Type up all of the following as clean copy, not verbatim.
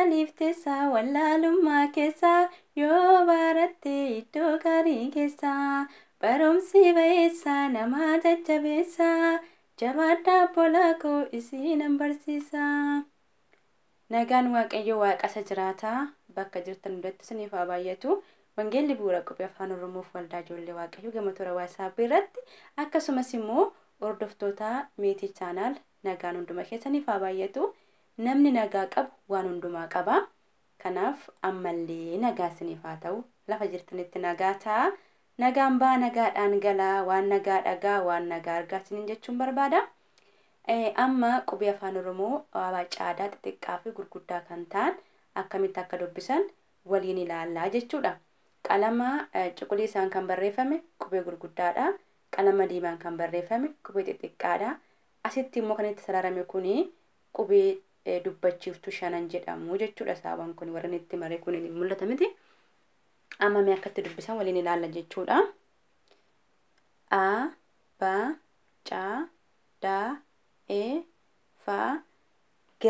Maaliif teessaa wallaalummaa keessaa yoo baratte iddoo gaarii keessaa? Barumsi ba'eessaa nama jajjabeessaa, jabaadhaa obbolaa koo isinan barsiisaa. Nagaan Waaqayyo Waaqa isa jiraataa bakka jirtan hundatti isiniif haa baay'atu. Wangeelli bu'uura qubee afaan Oromoof waldaa ijoollee Waaqayyo gama toora WhatsApp irratti, akkasumas immoo hordoftoota Meetii Channel, nagaan hunduma keessaniif haa baay'atu. Namni nagaa qabu waan hundumaa qaba. Kanaaf ammallee nagaa isiniif haa ta'u. Lafa jirtanitti nagaa ta'a. Nagaan baa, nagaadhaan galaa, waan nagaa dhagaa, waan nagaa argaa isiniin jechuun barbaada. Amma qubee afaan Oromoo caadaa xixiqqaa fi gurguddaa kan ta'an akkamitti akka dubbisan waliin ilaallaa jechuudha. Qalama cuquliisaan kan barreeffame qubee gurguddaadha. Qalama diimaan kan barreeffame qubee xixiqqaadha. Asitti immoo kan itti sararame kuni qubee dubbachiiftuu shanan jedhamu jechuudha. Saawwan kun warreen itti maree kun hin mul'ata miti. Amma mee akkatti dubbisan waliin ilaalla jechuudha. A, B, C, D, E, F, G,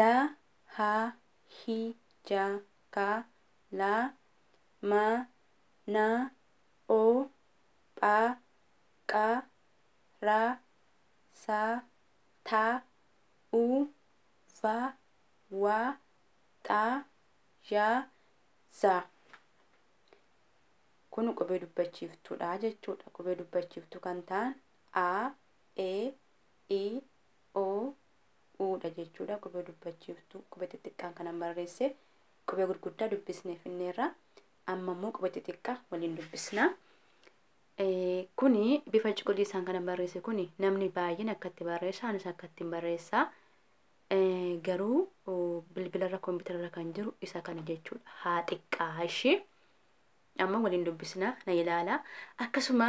H, I, J, K, L, M, N, O, P, Q, R, S, T, U, V, W, X, Y, Z. Kun qubee dubbachiiftuudha jechuudha. Qubee dubbachiiftuu kan ta'an A, E, I, O, U dha jechuudha. Qubee dubbachiiftuu qubee xixiqqaan kanan barreesse, qubee gurguddaa dubbisnee finneerra. Amma immoo qubee xixiqqaa waliin dubbisna. Kuni bifa cuquliisaan kanan barreesse kuni namni baay'een akkatti barreessa, anis akkatti barreessa. Garuu bilbilarra kompiitararra kan jiru isa kana jechuudha. Haa xiqqaa ishee. Amma waliin dubbisna, na ilaala. Akkasuma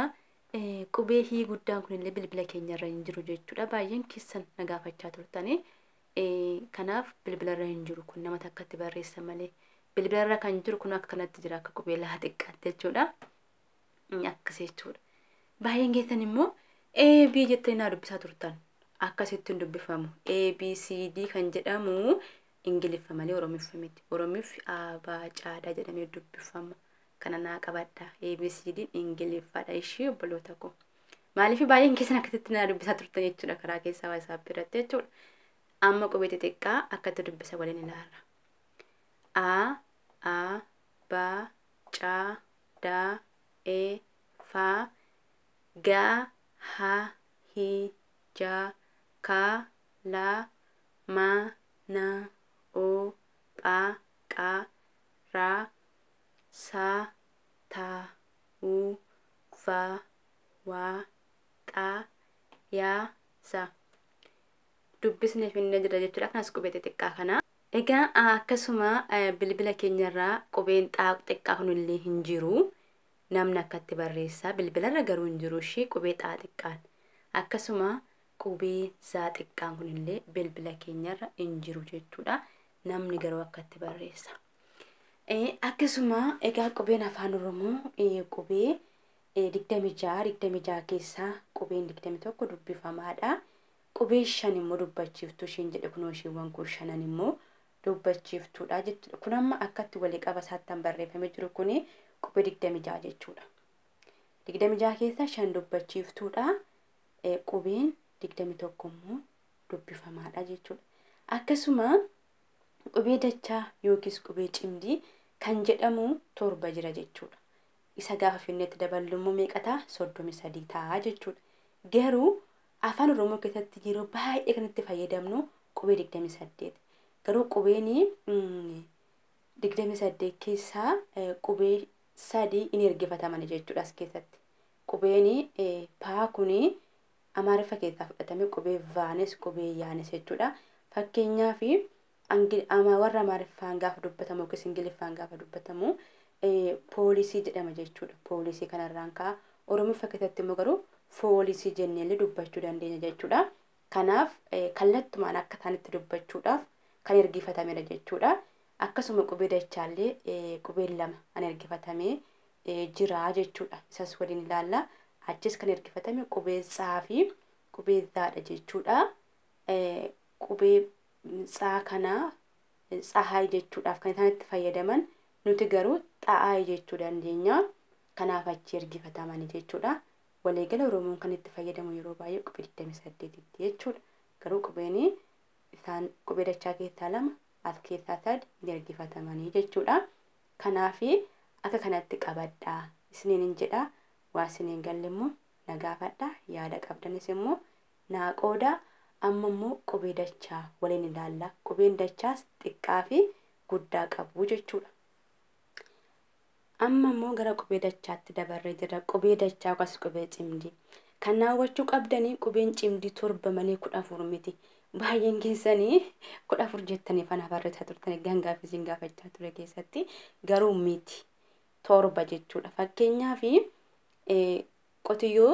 qubee hii guddaan kunillee bilbila keenyarra hin jiru jechuudha. Baay'een keessan na gaafachaa turtanii. Kanaaf bilbilarra hin jiru kun, nama takkatti barreessa malee. Bilbilarra kan jiru kun akka kanatti jira, akka qubee laa xiqqaatti jechuudha. Akkas jechuudha. Baay'een keessan immoo A B jettanii naa dubbisaa turtan. Akkasitti hin dubbifamu. A B C D kan jedhamu Ingiliffa malee Oromiffa miti. Oromiffi A B C D jedhamee dubbifama. Kana naa qabadha. A B C D Ingiliffadha ishee, obboloota koo. Maaliif baay'een keessan akkasitti naa dubbisaa turtan jechuudha karaa keessaa WhatsApp irratti jechuudha. Amma qubee xixiqqaa akkatti dubbisa waliin ilaalla. A, A, B, C, D, E, F, G, H, I, J, K, L, M, N, O, P, Q, R, S, T, U, V, W, X, Y, Z. Dubbisnee finnee jira jechuudha. Kanas qubee xixiqqaa kana. Egaa akkasuma bilbila keenyarraa qubeen xaa xiqqaa kunillee hin jiru. Namni akkatti barreessa. Bilbilarra garuu hin jiru ishee qubee xaa xiqqaan. Akkasuma qubee zaa xiqqaan kunillee bilbila keenyarra hin jiru jechuudha. Namni garuu akkatti barreessa. Akkasuma egaa qubeen afaan Oromoo qubee 26, 26 keessaa qubeen 21 dubbifamaadha. Qubee shan immoo dubbachiiftuu isheen jedhe, kunoo isheewwan kun shanan immoo dubbachiiftuudha jechuudha. Kun amma akkatti walii qaba isaatti barreeffamee jiru kuni qubee 26 jechuudha. 26 keessaa shan dubbachiiftuudha. Qubeen 21 immoo dubbifamaadha jechuudha. Akkasuma qubee dachaa yookiis qubee cimdii kan jedhamu torba jira jechuudha. Isa gaafa finneetti daballu immoo meeqa ta'a? 33 ta'a jechuudha. Garuu afaan Oromoo keessatti yeroo baay'ee kan itti fayyadamnu qubee 28. Garuu qubeen 28 keessaa qubee sadii in ergifataman jechuudha as keessatti. Qubeen paa kuni Amaariffa keessaa fudhatame, qubee vaanis qubee yaanis jechuudha. Fakkeenyaaf warra Amaariffaan gaafa dubbatamu yookiis Ingiliffaan gaafa dubbatamu poolisii jedhama jechuudha. Poolisii kanarraan ka'a. Oromiffa keessatti immoo garuu foolisii jenneellee dubbachuu dandeenya jechuudha. Kanaaf kallattumaan akka isaanitti dubbachuudhaaf kan ergifatamedha jechuudha. Akkasuma qubee dachaallee qubeen lama kan ergifatamee jira jechuudha. Isas waliin ilaalla. Achis kan ergifatame qubee tsaa fi qubee zaadha jechuudha. Qubee tsaa kanaa tsahaay jechuudhaaf kan isaan itti fayyadaman. Nuti garuu xa'aay jechuu dandeenya. Kanaaf achi ergifatamanii jechuudha. Waliigala Oromoon kan itti fayyadamu yeroo baay'ee qubee 28tti jechuudha. Garuu qubeen isaan qubee dachaa keessaa 2 as keessaa 3 ni ergifatamanii jechuudha. Kanaaf akka kanatti qabadhaa isiniin hin jedha. Waa isiniin galle immoo na gaafadhaa. Yaada qabdanis immoo naa qoodaa. Amma immoo qubee dachaa waliin ilaalla. Qubeen dachaas xiqqaa fi guddaa qabu jechuudha. Amma immoo gara qubee dachaatti dabarree jirra. Qubee dachaa yookaas qubee cimdii. Kan hubachuu qabdanii qubeen cimdii 7 malee 14 miti. Baay'een keessanii 14 jettanii fana barreessaa turtanii gangaaf isin gaafachaa ture keessatti garuu miti. 7 jechuudha. Fakkeenyaaf qotiyyoo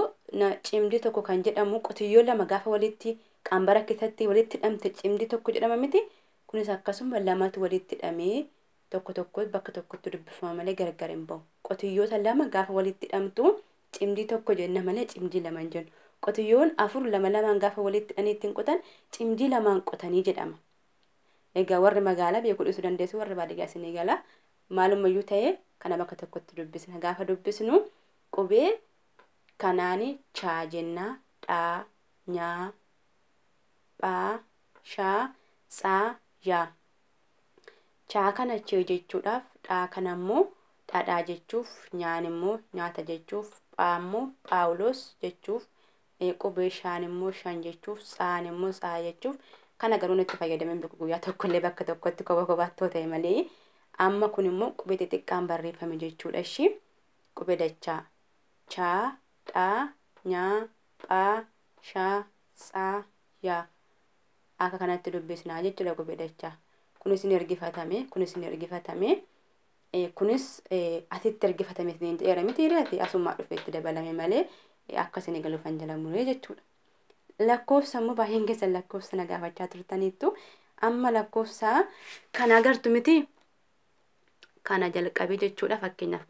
cimdii tokko kan jedhamu qotiyyoo 2 gaafa walitti qambara keessatti walitti hidhamte cimdii tokko jedhama miti. Kunis akkasuma 2tu walitti hidhamee tokko tokko bakka tokkotti dubbifama malee gargar hin bahu. Qotiyyoota 2 gaafa walitti hidhamtu cimdii tokko jenna malee cimdii 2 hin jennu. Qotiyyoon 4 2 2 gaafa walitti hidhanii ittiin qotan cimdii 2 qotanii jedhama. Egaa warri magaalaa beekuu dhiisuu dandeessu, warri baadiyyaa isinii gala. Maalumayyuu ta'ee kana bakka tokkotti dubbisna. Gaafa dubbisnu qubee kanaani chaa jenna, dhaa, nyaa, phaa, shaa, tsaa, yaa. Chaa kana chee jechuudhaaf, dhaa kana immoo dhadhaa jechuuf, nyaan immoo nyaata jechuuf, phaa immoo phaawulos jechuuf, qubee shaan immoo shan jechuuf, tsaan immoo tsaa jechuuf. Kana garuu itti fayyadameen beeku guyyaa tokkollee bakka tokkotti kopha kophaatti ta'e malee. Amma kun immoo qubee xixiqqaan barreeffame jechuudha. Ishii qubee dachaa chaa, dhaa, nyaa, phaa, shaa, tsaa, yaa. Akka kanatti dubbisnaa jechuudha qubee dachaa. Kunis ni ergifatame, kunis ni ergifatame, kunis asitti ergifatame isiniin jedheera miti hiriyaati asumaa dhufee itti dabalame malee akka isin galuufan jala muree jechuudha. Lakkoofsa immoo baay'een keessan lakkoofsa na gaafachaa turtaniittu. Amma lakkoofsa kana agartu miti kana jalqabee jechuudha fakkeenyaaf.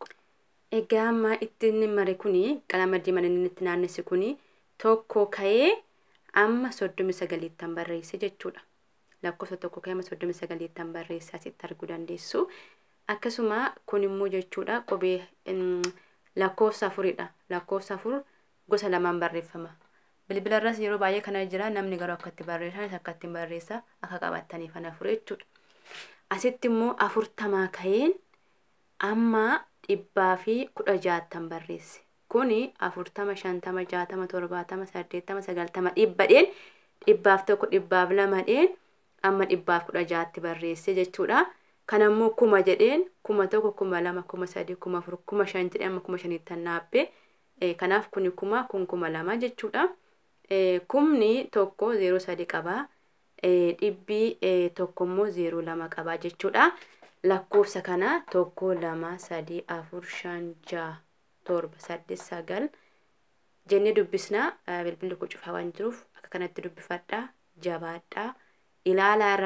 Egaa amma itti inni mare kuni qalama diimaan inni itti naannesse kuni 1 ka'ee amma 39 barreesse jechuudha. Lakkoofsa 1 ka'ee amma 39 barreesse asitti arguu dandeessu. Akkasuma kun immoo jechuudha qubee lakkoofsa 4dha. Lakkoofsa 4 gosa lamaan barreeffama. Bilbila irras yeroo baay'ee kana jira namni garuu akkatti barreessan akkatti barreessa akka qabataniif ana 4 jechuudha. Asitti immoo 40 ka'een amma 116 barreesse. Kuni 40, 50, 60, 70, 80, 90, 100 dheen 101, 102 dheen amma 116 barreesse jechuudha. Kana immoo 1000 jedheen 1000, 2000, 3000, 4000, 5000 jedhee amma 5000tti naabbee. Kanaaf kuni 1000 kun 2000 jechuudha. Kumni 1 03 qaba. Dhibbi 1 immoo 02 qaba jechuudha. Lakkoofsa kana 1 2 3 4 5 6 7 8 9 jennee dubbisna. Bilbilli kun cufaa waan jiruuf akka kanatti dubbifadhaa, jabaadhaa, ilaalaa irra.